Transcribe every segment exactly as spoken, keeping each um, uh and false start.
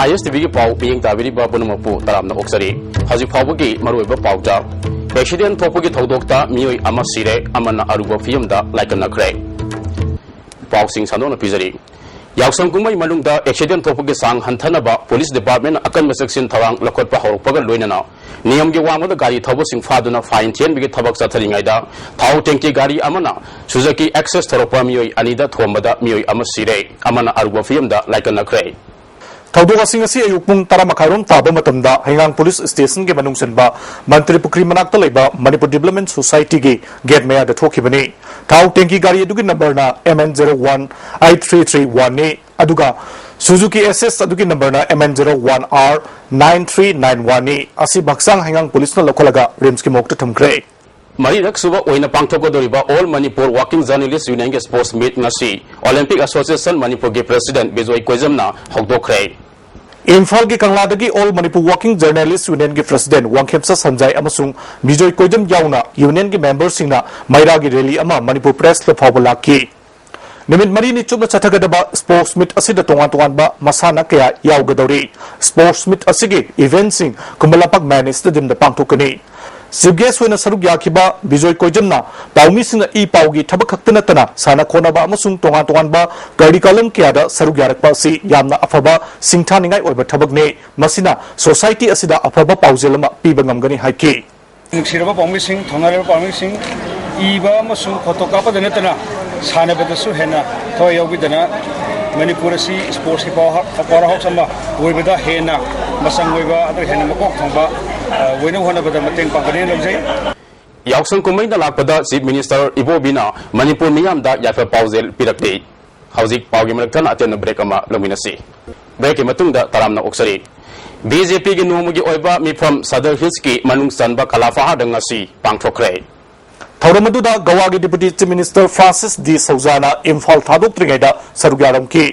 ꯑꯥꯏ ꯑꯦꯁ T ꯚꯤꯒꯤ ꯄꯥꯎ ꯃꯤꯠꯌꯦꯡ ꯇꯥꯕꯤꯔꯤꯕ ꯄꯨꯝꯅꯃꯛꯄꯨ ꯇꯔꯥꯝꯅ ꯑꯣꯛꯆꯔꯤ꯫ ꯍꯧꯖꯤꯛ ꯐꯥꯎꯕꯒꯤ ꯃꯔꯨꯑꯣꯏꯕ ꯄꯥꯎꯇ, ꯑꯦꯛꯁꯤꯗꯦꯟ ꯊꯣꯛꯄꯒꯤ ꯊꯧꯗꯣꯛꯇ ꯃꯤꯑꯣꯏ ꯑꯃ ꯁꯤꯔꯦ, ꯑꯃꯅ ꯑꯔꯨꯕ ꯐꯤꯕꯝꯗ ꯂꯥꯏꯀꯠꯅꯈ꯭ꯔꯦ꯫ ꯄꯥꯎꯁꯤꯡ ꯁꯟꯗꯣꯛꯅ ꯄꯤꯖꯔꯤ꯫ ꯌꯥꯎꯁꯪ ꯀꯨꯝꯍꯩ ꯃꯅꯨꯡꯗ ꯑꯦꯛꯁꯤꯗꯦꯟ ꯊꯣꯛꯄꯒꯤ ꯆꯥꯡ ꯍꯟꯊꯅꯕ ꯄꯨꯂꯤꯁ ꯗꯤꯄꯥꯔꯠꯃꯦꯟꯅ ꯑꯀꯟꯕ ꯆꯦꯛꯁꯤꯟ ꯊꯧꯔꯥꯡ ꯂꯧꯈꯠꯄ ꯍꯧꯔꯛꯄꯒ ꯂꯣꯏꯅꯅ ꯅꯤꯌꯝꯒꯤ ꯋꯥꯡꯃꯗ ꯒꯥꯔꯤ ꯊꯧꯕꯁꯤꯡ ꯐꯥꯗꯨꯅ ꯐꯥꯏꯟ ꯊꯤꯍꯟꯕꯒꯤ ꯊꯕꯛ ꯆꯠꯊꯔꯤꯉꯩꯗ ꯊꯥꯎ ꯇꯦꯡꯀꯤ ꯒꯥꯔꯤ ꯑꯃꯅ ꯁꯨꯖꯨꯀꯤ ꯑꯦꯛꯁꯦꯁ ꯊꯧꯔꯛꯄ ꯃꯤꯑꯣꯏ ꯑꯅꯤꯗ ꯊꯣꯝꯕꯗ ꯃꯤꯑꯣꯏ ꯑꯃ ꯁꯤꯔꯦ, ꯑꯃꯅ ꯑꯔꯨꯕ ꯐꯤꯕꯝꯗ ꯂꯥꯏꯀꯠꯅꯈ꯭ꯔꯦ꯫ ꯊꯧꯗꯣꯛ ꯑꯁꯤ ꯉꯁꯤ ꯑꯌꯨꯛ ꯄꯨꯡ ꯇꯔꯥ ꯃꯈꯥꯏꯔꯣꯝ ꯇꯥꯕ ꯃꯇꯝꯗ ꯍꯩꯉꯥꯡ ꯄꯨꯂꯤꯁ ꯁ꯭ꯇꯦꯁꯟꯒꯤ ꯃꯅꯨꯡ ꯆꯟꯕ ꯃꯟꯇ꯭ꯔꯤ ꯄꯨꯈ꯭ꯔꯤ ꯃꯅꯥꯛꯇ ꯂꯩꯕ ꯃꯅꯤꯄꯨꯔ ꯗꯤꯕ꯭ꯂꯞꯃꯦꯟ ꯁꯣꯁꯥꯏꯇꯤꯒꯤ ꯒꯦꯠ ꯃꯌꯥꯗ ꯊꯣꯛꯈꯤꯕꯅꯤ꯫ ꯊꯥꯎ ꯇꯦꯡꯀꯤ ꯒꯥꯔꯤ ꯑꯗꯨꯒꯤ ꯅꯝꯕꯔꯅ M N zero one eight three three one ꯅꯤ, ꯑꯗꯨꯒ ꯁꯨꯖꯨꯀꯤ ꯑꯦꯛꯁꯦꯁ ꯑꯗꯨꯒꯤ ꯅꯝꯕꯔꯅ M N zero one R nine three nine one ꯅꯤ꯫ ꯑꯁꯤꯕꯨ ꯍꯛꯆꯥꯡ ꯍꯩꯉꯥꯡ ꯄꯨꯂꯤꯁꯅ ꯂꯧꯈꯠꯂꯒ ꯔꯤꯝꯁꯀꯤ ꯃꯣꯔꯒꯇ ꯊꯝꯈ꯭ꯔꯦ꯫ ꯃꯔꯤꯔꯛ ꯁꯨꯕ ꯑꯣꯏꯅ ꯄꯥꯡꯊꯣꯛꯀꯗꯧꯔꯤꯕ All Manipur Working Journalist Unionꯒꯤ ꯁ꯭ꯄꯣꯔꯠꯁ ꯃꯤꯠ ꯉꯁꯤ Olympic Association ꯃꯅꯤꯄꯨꯔꯒꯤ ꯄ꯭ꯔꯦꯁꯤꯗꯦꯟꯠ ꯕꯤꯖꯣꯏ ꯀꯣꯏꯖꯝꯅ ꯍꯧꯗꯣꯛꯈ꯭ꯔꯦ꯫ ꯏꯝꯐꯥꯜꯒꯤ ꯀꯪꯂꯥꯗꯒꯤ All Manipur Working Journalist Unionꯒꯤ ꯄ꯭ꯔꯦꯁꯤꯗꯦꯟꯠ ꯋꯥꯡꯈꯦꯝꯆꯥ ꯁꯟꯖꯥꯏ ꯑꯃꯁꯨꯡ ꯕꯤꯖꯣꯏ ꯀꯣꯏꯖꯝ ꯌꯥꯎꯅ ꯌꯨꯅꯤꯌꯟꯒꯤ ꯃꯦꯝꯕꯔꯁꯤꯡꯅ ꯃꯩꯔꯥꯒꯤ ꯔꯦꯂꯤ ꯑꯃ ꯃꯅꯤꯄꯨꯔ ꯄ꯭ꯔꯦꯁ ꯀ꯭ꯂꯕ ꯐꯥꯎꯕ ꯂꯥꯛꯈꯤ꯫ ꯅꯨꯃꯤꯠ ꯃꯔꯤꯅꯤ ꯆꯨꯞꯅ ꯆꯠꯊꯒꯗꯕ ꯁ꯭ꯄꯣꯔꯠꯁ ꯃꯤꯠ ꯑꯁꯤꯗ ꯇꯣꯉꯥꯟ ꯇꯣꯉꯥꯟꯕ ꯃꯁꯥꯟꯅ ꯀꯌꯥ ꯌꯥꯎꯒꯗꯧꯔꯤ꯫ ꯁ꯭ꯄꯣꯔꯠꯁ ꯃꯤꯠ ꯑꯁꯤꯒꯤ ꯏꯚꯦꯟꯠꯁꯤꯡ ꯈꯨꯃꯟ ꯂꯝꯄꯥꯛ ꯃꯦꯟ ꯁ꯭ꯇꯦꯗꯤꯌꯝꯗ ꯄꯥꯡꯊꯣꯛꯀꯅꯤ꯫ ꯆꯤꯐ ꯒꯦꯁ ꯑꯣꯏꯅ ꯁꯔꯨꯛ ꯌꯥꯈꯤꯕ ꯕꯤꯖꯣꯏ ꯀꯣꯏꯖꯝꯅ ꯄꯥꯎꯃꯤꯁꯤꯡꯅ ꯏ ꯄꯥꯎꯒꯤ ꯊꯕꯛ ꯈꯛꯇ ꯅꯠꯇꯅ ꯁꯥꯟꯅ ꯈꯣꯠꯅꯕ ꯑꯃꯁꯨꯡ ꯇꯣꯉꯥꯟ ꯇꯣꯉꯥꯟꯕ ꯀꯔꯤꯀꯂꯝ ꯀꯌꯥꯗ ꯁꯔꯨꯛ ꯌꯥꯔꯛꯄ ꯑꯁꯤ ꯌꯥꯝꯅ ꯑꯐꯕ ꯁꯤꯡꯊꯥꯅꯤꯡꯉꯥꯏ ꯑꯣꯏꯕ ꯊꯕꯛꯅꯤ꯫ ꯃꯁꯤꯅ ꯁꯣꯁꯥꯏꯇꯤ ꯑꯁꯤꯗ ꯑꯐꯕ ꯄꯥꯎꯖꯦꯜ ꯑꯃ ꯄꯤꯕ ꯉꯝꯒꯅꯤ ꯍꯥꯏꯈꯤ꯫ ꯅꯨꯡꯁꯤꯔꯕ ꯄꯥꯎꯃꯤꯁꯤꯡ, ꯊꯧꯅꯥꯔꯕ ꯄꯥꯎꯃꯤꯁꯤꯡ, ꯏꯕ ꯑꯃꯁꯨꯡ ꯐꯣꯇꯣ ꯀꯥꯞꯄꯗ ꯅꯠꯇꯅ ꯁꯥꯟꯅꯕꯗꯁꯨ ꯍꯦꯟꯅ ꯊꯋꯥꯏ ꯌꯥꯎꯕꯤꯗꯅ ꯃꯅꯤꯄꯨꯔ ꯑꯁꯤ ꯁ꯭ꯄꯣꯔꯠꯁꯀꯤ ꯄꯥꯋꯔ ꯍꯥꯎꯁ ꯑꯃ ꯑꯣꯏꯕꯗ ꯍꯦꯟꯅ ꯃꯆꯪ ꯑꯣꯏꯕ, ꯑꯗꯨꯒ ꯍꯦꯟꯅ ꯃꯀꯣꯛ ꯊꯣꯡꯕ, ꯑ, ꯑꯣꯏꯅꯕ ꯍꯣꯠꯅꯕꯗ ꯃꯇꯦꯡ ꯄꯥꯡꯒꯅꯤ ꯍꯥꯏꯅ ꯂꯧꯖꯩ꯫ ꯌꯥꯎꯁꯪ ꯀꯨꯝꯍꯩꯗ ꯂꯥꯛꯄꯗ ꯆꯤꯐ ꯃꯤꯅꯤꯁꯇꯔ ꯏꯕꯣꯕꯤꯅ ꯃꯅꯤꯄꯨꯔ ꯃꯤꯌꯥꯝꯗ ꯌꯥꯏꯐ ꯄꯥꯎꯖꯦꯜ ꯄꯤꯔꯛꯂꯤ꯫ ꯍꯧꯖꯤꯛ ꯄꯥꯎꯒꯤ ꯃꯔꯛ ꯊꯠꯅ ꯑꯇꯦꯟꯕ ꯕ꯭ꯔꯦꯛ ꯑꯃ ꯂꯧꯃꯤꯟꯅꯁꯤ꯫ ꯕ꯭ꯔꯦꯛꯀꯤ ꯃꯇꯨꯡꯗ ꯇꯔꯥꯝꯅ ꯑꯣꯛꯆꯔꯤ꯫ ꯕꯤ ꯖꯦ ꯄꯤꯒꯤ ꯅꯣꯡꯃꯒꯤ ꯑꯣꯏꯕ ꯃꯤꯐꯝ ꯁꯗꯔ ꯍꯤꯜꯁꯀꯤ ꯃꯅꯨꯡ ꯆꯟꯕ ꯀꯂꯥ ꯐꯍꯥꯔꯗ ꯉꯁꯤ ꯄꯥꯡꯊꯣꯛꯈ꯭ꯔꯦ꯫ ꯊꯧꯔꯝ ꯑꯗꯨꯗ ꯒꯋꯥꯒꯤ ꯗꯤꯄꯨꯇꯤ ꯆꯤꯐ ꯃꯤꯅꯤꯁꯇꯔ ꯐ꯭ꯔꯥꯟꯁꯤꯁ ꯗꯤ ꯁꯧꯖꯥꯅ ꯏꯝꯐꯥꯜ ꯊꯥꯗꯣꯛꯇ꯭ꯔꯤꯉꯩꯗ ꯁꯔꯨꯛ ꯌꯥꯔꯝꯈꯤ꯫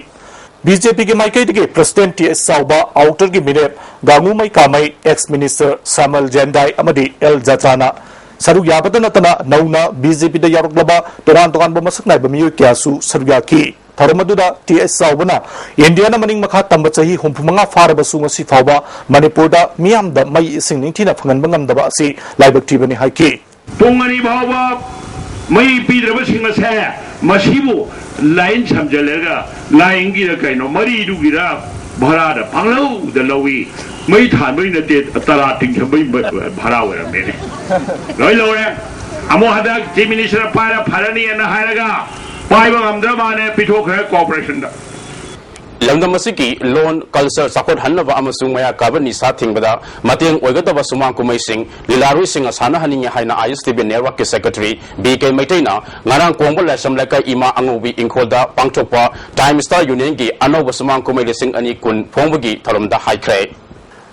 ꯕꯤ ꯖꯦ ꯄꯤꯒꯤ ꯃꯥꯏꯀꯩꯗꯒꯤ ꯄ꯭ꯔꯦꯁꯤꯗꯦꯟꯠ ꯇꯤ ꯑꯦꯁ ꯆꯥꯎꯕ, ꯑꯥꯎꯇꯔꯒꯤ ꯃꯤꯔꯦꯞ ꯒꯥꯡꯉꯨꯃꯩ ꯀꯥꯃꯩ, ꯑꯦꯛꯁ ꯃꯤꯅꯤꯁꯇꯔ ꯁ꯭ꯌꯥꯃꯜ ꯖꯦꯟꯗꯥꯏ ꯑꯃꯗꯤ ꯑꯦꯜ ꯖꯇ꯭ꯔꯥꯅ ꯁꯔꯨꯛ ꯌꯥꯕꯇ ꯅꯠꯇꯅ ꯅꯧꯅ ꯕꯤ ꯖꯦ ꯄꯤꯗ ꯌꯥꯎꯔꯛꯂꯕ ꯇꯣꯉꯥꯟ ꯇꯣꯉꯥꯟꯕ ꯃꯁꯛ ꯅꯥꯏꯕ ꯃꯤꯑꯣꯏ ꯀꯌꯥꯁꯨ ꯁꯔꯨꯛ ꯌꯥꯈꯤ꯫ ꯊꯧꯔꯝ ꯑꯗꯨꯗ ꯇꯤ ꯑꯦꯁ ꯆꯥꯎꯕꯅ ꯏꯟꯗꯤꯌꯥꯅ ꯃꯅꯤꯡ ꯃꯈꯥ ꯇꯝꯕ ꯆꯍꯤ ꯍꯨꯝꯐꯨ ꯃꯉꯥ ꯐꯥꯔꯕꯁꯨ ꯉꯁꯤ ꯐꯥꯎꯕ ꯃꯅꯤꯄꯨꯔꯗ ꯃꯤꯌꯥꯝꯗ ꯃꯩ ꯏꯁꯤꯡ ꯅꯤꯡꯊꯤꯅ ꯐꯪꯍꯟꯕ ꯉꯝꯗꯕ ꯑꯁꯤ ꯂꯥꯏꯕꯛ ꯊꯤꯕꯅꯤ ꯍꯥꯏꯈꯤ꯫ ꯄꯨꯡ ꯑꯅꯤ ꯐꯥꯎꯕ ꯃꯩ ꯄꯤꯗ꯭ꯔꯕꯁꯤꯡ ꯑꯁꯦ ꯃꯁꯤꯕꯨ ꯂꯥꯏꯟ ꯁꯝꯖꯜꯂꯒ ꯂꯥꯏꯟꯒꯤꯔ ꯀꯩꯅꯣ ꯃꯔꯤꯗꯨꯒꯤꯔ ꯚꯔꯥꯗ ꯄꯪꯂꯧꯗ ꯂꯧꯏ꯫ ꯃꯩ ꯊꯥꯟꯕꯩ ꯅꯠꯇꯦ, ꯇꯔꯥ ꯇꯤꯡꯁꯟꯕꯩ ꯚꯔꯥ ꯑꯣꯏꯔꯝꯃꯦꯅꯦ꯫ ꯂꯣꯏ ꯂꯧꯔꯦ꯫ ꯑꯃꯨꯛ ꯍꯟꯗꯛ ꯆꯤꯐ ꯃꯤꯅꯤꯁꯇꯔ ꯄꯥꯏꯔ ꯐꯔꯅꯤꯅ ꯍꯥꯏꯔꯒ ꯄꯥꯏꯕ ꯉꯝꯗ꯭ꯔ ꯃꯥꯜꯂꯦ, ꯄꯤꯊꯣꯛꯈ꯭ꯔꯦ ꯀꯣꯔꯄꯣꯔꯦꯁꯟꯗ꯫ ꯂꯝꯗꯝ ꯑꯁꯤꯒꯤ ꯂꯣꯟ, ꯀꯜꯆꯔ ꯆꯥꯎꯈꯠꯍꯟꯅꯕ ꯑꯃꯁꯨꯡ ꯃꯌꯥ ꯀꯥꯕ ꯅꯤꯁꯥ ꯊꯤꯡꯕꯗ ꯃꯇꯦꯡ ꯑꯣꯏꯒꯗꯕ ꯁꯨꯃꯥꯡ ꯀꯨꯝꯍꯩꯁꯤꯡ ꯂꯤꯂꯥꯔꯣꯏꯁꯤꯡꯅ ꯁꯥꯟꯅꯍꯟꯅꯤꯡꯉꯤ ꯍꯥꯏꯅ ꯑꯥꯏ ꯑꯦꯁ ꯇꯤ ꯚꯤ ꯅꯦꯠꯋꯥꯔꯛꯀꯤ ꯁꯦꯀ꯭ꯔꯦꯇꯔꯤ ꯕꯤ ꯀꯦ ꯃꯩꯇꯩꯅ ꯉꯔꯥꯡ ꯀꯣꯡꯕ ꯂꯥꯏꯁ꯭ꯔꯝ ꯂꯩꯀꯥꯏ ꯏꯃꯥ ꯑꯉꯧꯕꯤ ꯏꯪꯈꯣꯜꯗ ꯄꯥꯡꯊꯣꯛꯄ ꯇꯥꯏꯝ ꯁ꯭ꯇꯥꯔ ꯌꯨꯅꯤꯌꯟꯒꯤ ꯑꯅꯧꯕ ꯁꯨꯃꯥꯡ ꯀꯨꯝꯍꯩ ꯂꯤꯁꯤꯡ ꯑꯅꯤ ꯀꯨꯟ ꯐꯣꯡꯕꯒꯤ ꯊꯧꯔꯝꯗ ꯍꯥꯏꯈ꯭ꯔꯦ꯫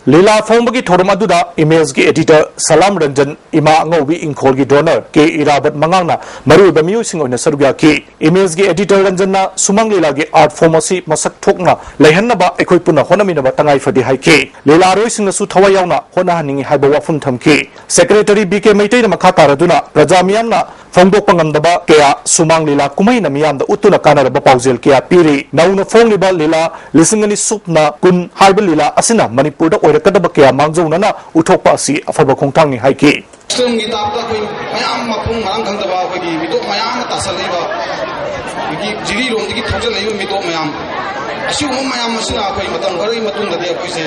ꯂꯤꯂꯥ ꯐꯣꯡꯕꯒꯤ ꯊꯧꯔꯝ ꯑꯗꯨꯗ ꯏꯃꯦꯖꯀꯤ ꯑꯦꯗꯤꯇꯔ ꯁꯂꯥꯝ ꯔꯟꯖꯟ, ꯏꯃꯥ ꯑꯉꯧꯕꯤ ꯏꯪꯈꯣꯜꯒꯤ ꯗꯣꯅꯔ ꯀꯦ ꯏꯔꯥꯕꯠ ꯃꯉꯥꯡꯅ ꯃꯔꯨꯑꯣꯏꯕ ꯃꯤꯑꯣꯏꯁꯤꯡ ꯑꯣꯏꯅ ꯁꯔꯨꯛ ꯌꯥꯈꯤ꯫ ꯏꯃꯦꯖꯀꯤ ꯑꯦꯗꯤꯇꯔ ꯔꯟꯖꯟꯅ ꯁꯨꯃꯥꯡ ꯂꯤꯂꯥꯒꯤ ꯑꯥꯔꯠ ꯐꯣꯔꯝ ꯑꯁꯤ ꯃꯁꯛ ꯊꯣꯛꯅ ꯂꯩꯍꯟꯅꯕ ꯑꯩꯈꯣꯏ ꯄꯨꯟꯅ ꯍꯣꯠꯅꯃꯤꯟꯅꯕ ꯇꯉꯥꯏ ꯐꯗꯦ ꯍꯥꯏꯈꯤ꯫ ꯂꯤꯂꯥꯔꯣꯏꯁꯤꯡꯅꯁꯨ ꯊꯋꯥꯏ ꯌꯥꯎꯅ ꯍꯣꯠꯅꯍꯟꯅꯤꯡꯏ ꯍꯥꯏꯕ ꯋꯥꯐꯝ ꯊꯝꯈꯤ꯫ ꯁꯦꯀ꯭ꯔꯦꯇꯔꯤ ꯕꯤ ꯀꯦ ꯃꯩꯇꯩꯅ ꯃꯈꯥ ꯇꯥꯔꯗꯨꯅ ꯄ꯭ꯔꯖꯥ ꯃꯤꯌꯥꯝꯅ ꯐꯣꯡꯗꯣꯛꯄ ꯉꯝꯗꯕ ꯀꯌꯥ ꯁꯨꯃꯥꯡ ꯂꯤꯂꯥ ꯀꯨꯝꯍꯩꯅ ꯃꯤꯌꯥꯝꯗ ꯎꯠꯇꯨꯅ ꯀꯥꯟꯅꯔꯕ ꯄꯥꯎꯖꯦꯜ ꯀꯌꯥ ꯄꯤꯔꯤ꯫ ꯅꯧꯅ ꯐꯣꯡꯂꯤꯕ ꯂꯤꯂꯥ ꯂꯤꯁꯤꯡ ꯑꯅꯤ ꯁꯨꯞꯅ ꯀꯨꯟ ꯍꯥꯏꯕ ꯂꯤꯂꯥ ꯑꯁꯤꯅ ꯃꯅꯤꯄꯨꯔꯗ ꯑꯣꯏꯔꯛꯀꯗꯕ ꯀꯌꯥ ꯃꯥꯡꯖꯧꯅꯅ ꯎꯠꯊꯣꯛꯄ ꯑꯁꯤ ꯑꯐꯕ ꯈꯣꯡꯊꯥꯡꯅꯤ ꯍꯥꯏꯈꯤ꯫ ꯁꯤꯁꯇꯦꯝꯒꯤ ꯇꯥꯏꯞꯇ ꯑꯩꯈꯣꯏ ꯃꯌꯥꯝ ꯃꯄꯨꯡ ꯃꯔꯥꯡ ꯈꯪꯗꯕ ꯑꯩꯈꯣꯏꯒꯤ ꯃꯤꯇꯣꯞ ꯃꯌꯥꯝ ꯑꯃ ꯇꯥꯁꯜꯂꯛꯏꯕ, ꯑꯗꯒꯤ ꯖꯤꯔꯤꯔꯣꯝꯗꯒꯤ ꯊꯧꯖꯤꯜꯂꯛꯏꯕ ꯃꯤꯇꯣꯞ ꯃꯌꯥꯝ, ꯑꯁꯤꯒꯨꯝꯕ ꯃꯌꯥꯝ ꯑꯁꯤꯅ ꯑꯩꯈꯣꯏ ꯃꯇꯝ ꯈꯔꯒꯤ ꯃꯇꯨꯡꯗꯗꯤ ꯑꯩꯈꯣꯏꯁꯦ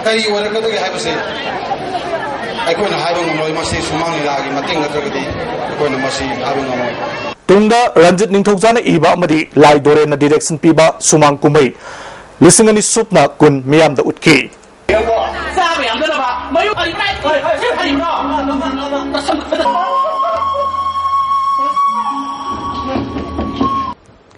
ꯀꯔꯤ ꯑꯣꯏꯔꯛꯀꯗꯒꯦ ꯍꯥꯏꯕꯁꯦ ꯑꯩꯈꯣꯏꯅ ꯍꯥꯏꯕ ꯉꯝꯂꯣꯏ꯫ ꯃꯁꯤ ꯁꯨꯃꯥꯡ ꯂꯤꯂꯥꯒꯤ ꯃꯇꯦꯡ ꯅꯠꯇ꯭ꯔꯒꯗꯤ ꯑꯩꯈꯣꯏꯅ ꯃꯁꯤ ꯍꯥꯏꯕ ꯉꯝꯃꯣꯏ꯫ ꯇꯨꯡꯗ ꯔꯟꯖꯤꯠ ꯅꯤꯡꯊꯧꯖꯥꯅ ꯏꯕ ꯑꯃꯗꯤ ꯂꯥꯏ ꯗꯣꯔꯦꯟꯅ ꯗꯤꯔꯦꯛꯁꯟ ꯄꯤꯕ ꯁꯨꯃꯥꯡ ꯀꯨꯝꯍꯩ ꯂꯤꯁꯤꯡ ꯑꯅꯤ ꯁꯨꯞꯅ ꯀꯨꯟ ꯃꯤꯌꯥꯝꯗ ꯎꯠꯈꯤ꯫ ꯆꯥꯕ ꯌꯥꯝꯗꯅꯕ ꯃꯌꯨꯝ ꯍꯩꯕ꯭ꯔꯣ?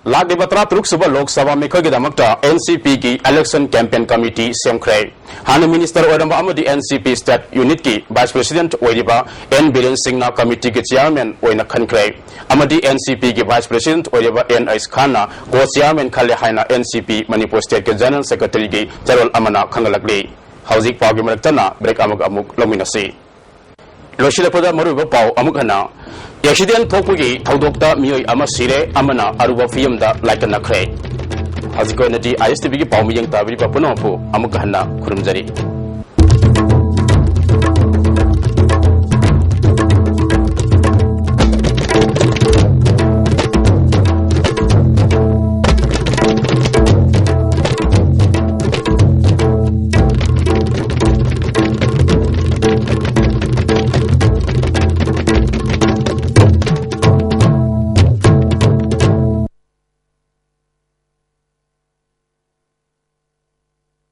ꯂꯥꯛꯂꯤꯕ ꯇꯔꯥꯇꯔꯨꯛ ꯁꯨꯕ ꯂꯣꯛ ꯁꯚꯥ ꯃꯤꯈꯜꯒꯤꯗꯃꯛꯇ ꯑꯦꯟ ꯁꯤ ꯄꯤꯒꯤ election campaign committee ꯁꯦꯝꯈ꯭ꯔꯦ꯫ ꯍꯥꯟꯅ ꯃꯤꯅꯤꯁꯇꯔ ꯑꯣꯏꯔꯝꯕ ꯑꯃꯗꯤ ꯑꯦꯟ ꯁꯤ ꯄꯤ state unitꯀꯤ vice president ꯑꯣꯏꯔꯤꯕ ꯑꯦꯟ ꯕꯤꯔꯦꯟ ꯁꯤꯡꯅ committeeꯒꯤ chairman ꯑꯣꯏꯅ ꯈꯟꯈ꯭ꯔꯦ꯫ ꯑꯃꯗꯤ ꯑꯦꯟ ꯁꯤ ꯄꯤꯒꯤ vice president ꯑꯣꯏꯔꯤꯕ and H Khan co chairman ꯈꯜꯂꯦ ꯍꯥꯏꯅ ꯑꯦꯟ ꯁꯤ ꯄꯤ ꯃꯅꯤꯄꯨꯔ stateꯀꯤ general secretaryꯒꯤ ꯆꯦꯔꯣꯜ ꯑꯃꯅ ꯈꯪꯍꯜꯂꯛꯂꯤ꯫ ꯍꯧꯖꯤꯛ ꯄꯥꯎꯒꯤ ꯃꯔꯛꯇꯅ break ꯑꯃꯒ ꯑꯃꯨꯛ ꯂꯧꯃꯤꯟꯅꯁꯤ꯫ ꯂꯣꯏꯁꯤꯜꯂꯛꯄꯗ ꯃꯔꯨꯑꯣꯏꯕ ꯄꯥꯎ ꯑꯃꯨꯛ ꯍꯟꯅ꯫ ꯑꯦꯛꯁꯤꯗꯦꯟ ꯊꯣꯛꯄꯒꯤ ꯊꯧꯗꯣꯛꯇ ꯃꯤꯑꯣꯏ ꯑꯃ ꯁꯤꯔꯦ, ꯑꯃꯅ ꯑꯔꯨꯕ ꯐꯤꯕꯝꯗ ꯂꯥꯏꯀꯠꯅꯈ꯭ꯔꯦ꯫ ꯍꯧꯖꯤꯛꯀꯤ ꯑꯣꯏꯅꯗꯤ ꯑꯥꯏ ꯑꯦꯁ ꯇꯤ ꯚꯤꯒꯤ ꯄꯥꯎ ꯃꯤꯠꯌꯦꯡ ꯇꯥꯕꯤꯔꯤꯕ ꯄꯨꯝꯅꯃꯛꯄꯨ ꯑꯃꯨꯛ ꯍꯟꯅ ꯈꯨꯔꯨꯝꯖꯔꯤ꯫